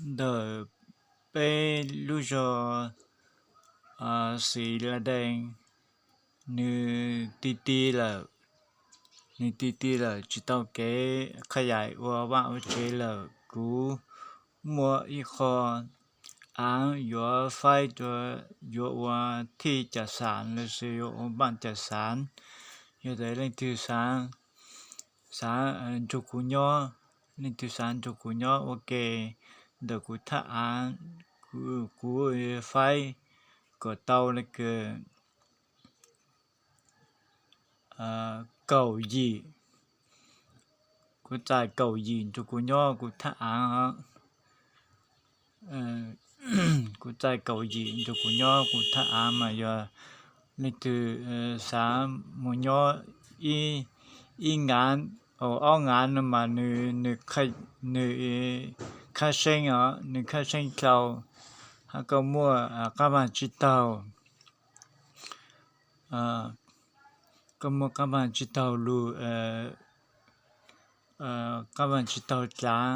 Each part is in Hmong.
ntawm peb lub zos Xis Las Dees, nws ti ti lawm, nws ti ti lawm tsis tau kev qhab yaim ua vaj ua tsev lawm. Kuv muaj ib qho aav yuav faib rua, yuav ua thij cas xav lossis yuav ua npaaj cas xav. Yog tas leej twg xav, xav nrug kuv nyob, leej twg xav nrug kuv nyob ua ke ntawm kuv thaj aav, kuv faib kom tau le kws kaum yim, kuv txais kaum yim nrug kuv nyob kuv thaj aav. Kuv txais kaum yim nrug kuv nyob kuv thaj aav mas yog leej twg xav mus nyob ib, ib ngaav, ob ngaav no mas nws, nws khab seeb os, nws khab seeb dlhau, hab koj muaj qaab vaaj tsis taug, koj muaj qaab vaaj tsis taug lug, qaab vaaj tsis taug dlav.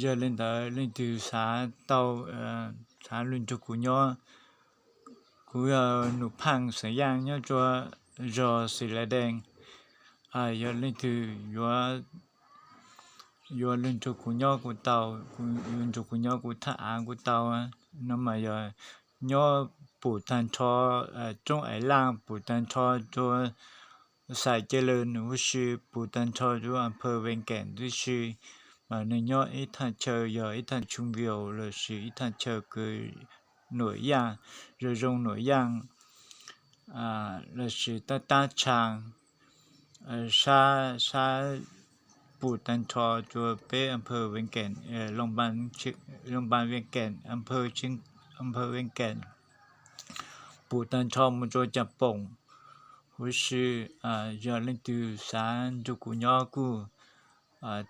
Yog le ntawd leej twg xav tau, xav lug nrug kuv nyob, kuv yog Num Phaaj xeem Yaaj nyob rua zos Xis Las Dees. Yog leej twg yuav lug nrug kuv nyob kuv tau, yuav nrug kuv nyob kuv thaj aav kuv tau, no mas yog nyob pum taag nrho, roob Aiv Laaj pum taag nrho rua Xais Cia Lws nws huv si, pum taag nrho rua Am Phawj Vees Keem huv si, mas nws nyob ib thaj chaw yog ib thaj chaw tshooj vias lossis ib thaj chaw kws nuam yaaj, zoo zoo nuam yaaj, lossis tab tab tshaj sab, sab pum taag nrho rua peb Am Phawj Vees Keem, Loo Npab Vees Keem, Am Phawj Vees Keem, pum taag nrho mus rua Cam Poom huv si. Yog leej twg xav nrug kuv nyob kuj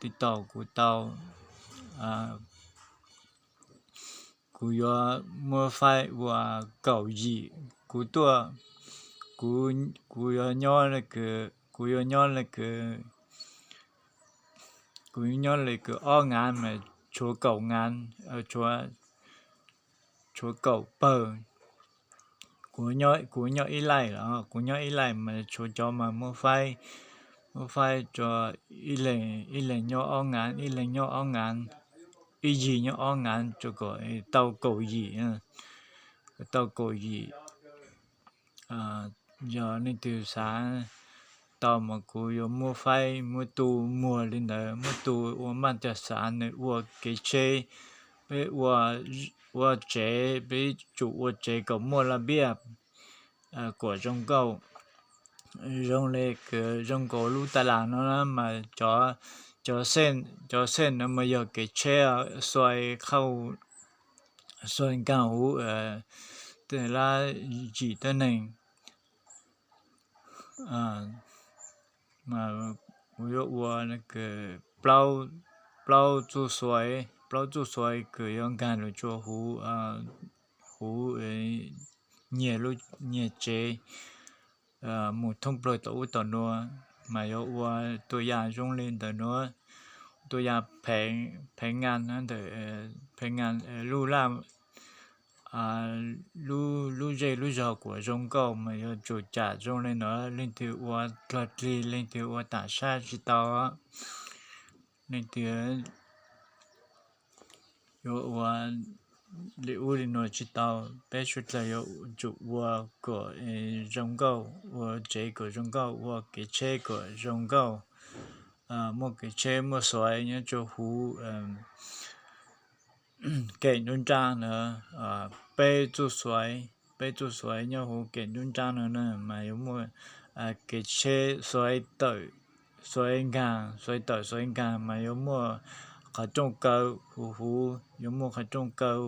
tiv tauj kuv tau. Kuv yuav muab faib ua kaum yim. Kuv tuaj, kuv yuav nyob le kws, kuv yuav nyob le kws, kuv yuav nyob le kws ob ngaav mas tshuav kaum ngaav, tshuav kaum pawg. Kuv nyob ib laij los, kuv nyob ib laij mas tshuav cov mas muab faib, muab faib rua ib leeg, ib leeg nyob ob ngaav, ib leeg nyob ob ngaav, ib yig nyob ob ngaav rua kom tau kaum yim, kom tau kaum yim. Yog leej twg xav tau mas kuv yuav muab faib, muab tu muag li ntawd, muab tu ua npaaj cag xav, nws ua kev tsheb, peb ua tsev, peb tsum ua tsev kom muaj laj npiaj, kom zoo nkauj, zoo le kws zoo nkaus lub taj las no na mas cov, cov xej no mas yog kev tsheb xuai qhauj, xuai nkaag huv, tej lab yim tuab neeg. Mas kuv yuav ua plaub, plaub txuj xuaiv, plaub txuj xuaiv kws yuav nkaag lug tsua huv, huv nyiag, nyiag tsev mus thoob plawg tom ub tom nuav, mas yuav ua tuaj yam zoo le ntawm nuav, tuaj yam pheev ngaa ntawm, pheev ngaa lub laj, lub zej lub zog kuas zoo nkauj mas yuav tsum cam zoo le ntawd, leej twg ua dlog dlig, leej twg ua tam sab tsis tau, leej twg yuav ua li ub li nuav tsis tau. Peb suav dlawg yuav tsum ua kom zoo nkauj, ua tsev kom zoo nkauj, ua kev tsheb kom zoo nkauj, muaj kev tsheb muaj xuaiv nyob tsua huv keem nruab nraab na, peb txuj xuaiv, peb txuj xuaiv nyob huv keem nruab nraab no na mas yuav muaj kev tsheb xuaiv tawm, xuaiv nkaag, xuaiv tawm xuaiv nkaag mas yuav muaj qhov rooj kaw huv huv, yuav muaj qhov rooj kaw,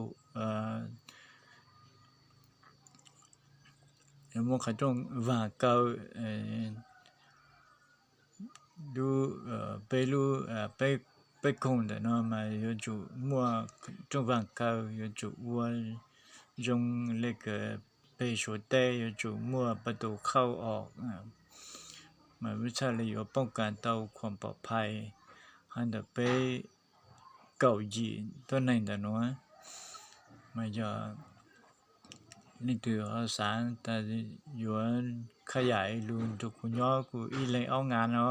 yuav muaj qhov rooj vaag kaw lub, peb lub, peb koog ntawm no mas yuav tsum muaj rooj vaag kaw, yuav tsum ua zoo le kws peg Suav teb yuav tsum muaj pab tus khauj os, mas vim txhaj le yuav poob kas tau khuam pom phais hab ntawm peb kaum yim tuab neeg ntawm nuav, mas yog leej twg ho xaav tas yuav qha yaim lug nrug kuv nyob kuj ib leeg ob ngav no,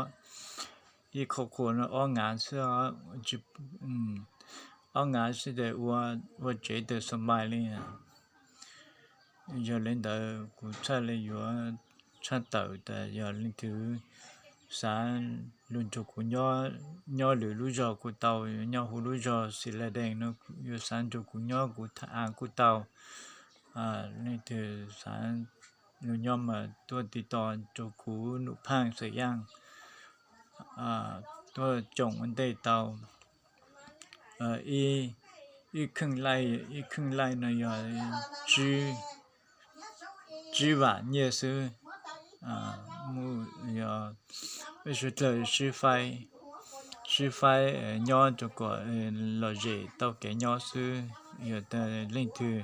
ib qho qhua no ob ngav xwb, ob ngav xwb tes ua tsev tawg xa npais li. Yog le ntawd kuv txhaj le yuav tshaj tawm tas yog leej twg xaav lug nrug kuv nyob, nyob lwm lub zog kuj tau, nyob huv lub zog Xis Las Dees no yuav xaav nrug kuv nyob kuv tham av kuj tau. Leej twg xaav lug nyob mas tuaj tiv toj rua kuv Num Phaaj Xaim Yaaj, tuaj coom ua ntej tau. Ib kheej laij, ib kheej laij no yog tsib vam nyiaj xwb. Muaj yog peb suav dlawg sib faib, sib faib nyob rua kom lom zem tau kev nyob xwb. Yog tas leej twg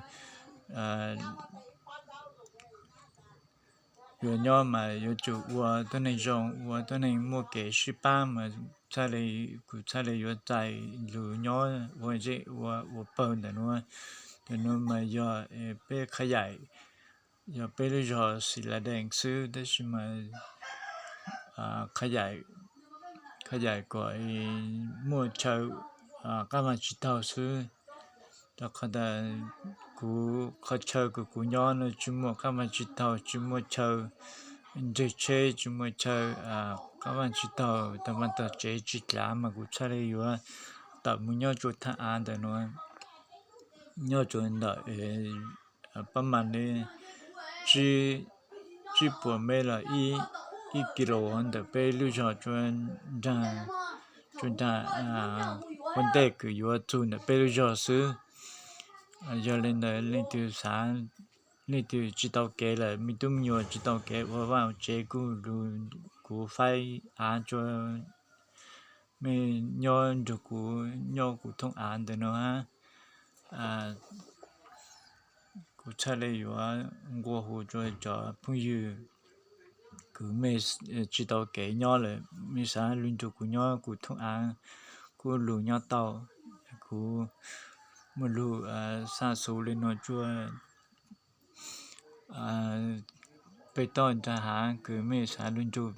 yuav nyob mas yuav tsum ua tuab neeg zoo, ua tuab neeg muaj kev sib pab mas txhaj le, kuv txhaj le yuav txais lug nyob ua zej ua pawg ntawm nuav. Ntawm nuav mas yog peb qha yaim, yog peb lub zog Xis Las Dees xwb tab sis mas qha yaim kom muaj chaw qab vaj tsib taug xwb. Rau qhov tas kuv qhov chaw kws kuv nyob no tsis muaj qab vaj tsib taug, tsis muaj chaw nreg tsheb, tsis muaj chaw qab vaj tsib taug, tau vaj tau tsev tsis dlav mas kuv txhaj le yuav tawm mus nyob rua thaj av ntawm nuav, nyob rua ntawm pab mam li tsib puas mev los ib kis lus ntawm peb lub zog tsuas nraag ua ntej kws yuav txug ntawm peb lub zog xwb. Yog le ntawd leej twg xav, leej twg tsis tau kev lawm, me tub me nyuam tsis tau kev ua vaj ua tsev kuj lug, kuv faib av rua mej nyob nrug kuv nyob kuv thooj av ntawm no hab. Kuv txhaj le yuav nqua hu rua cov phooj ywg kws mej tsis tau kev nyob lawm, mej xav lug nrug kuv nyob kuv thooj av kuj lug nyob tau. Kuv muaj lug xa xov li no rua peb toj nra hav kws mej xav lug nrug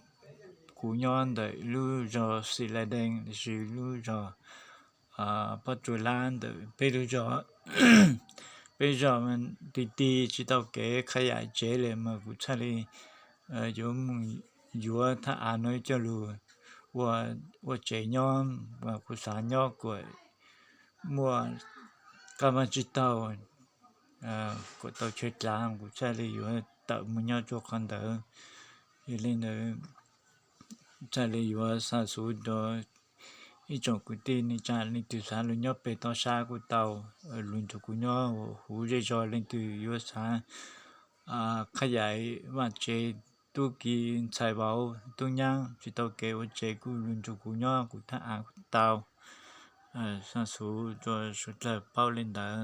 kuv nyob ntawm lub zog Xis Las Dees lossis lub zog Paj Tsua Lab ntawm peb lub zog. Peb zog ti ti tsis tau kev qha yaim tsev le mas kuv txhaj li yuav mus yuav thaj av no coj lug ua tsev nyob, kuv xav nyob kuas muaj qab vaj tsib taug, kuas tau chaw dlav, kuv txhaj li yuav tawm mus nyob rua qhov ntawd. Yog li ntawd txhaj li yuav xa xov rua ib tsoom kwv tij neej tsa, leej twg xav lug nyob peg toj sab kuj tau, lug nrug kuv nyob huv zej zog, leej twg yuav xav qha yaim vaj tsev, tub ki ntxhais vauv tub nyab tsis tau kev ua tsev kuj lug nrug kuv nyob kuv thaj av kuj tau. Xa xov rua suav dlawg paub li ntawd.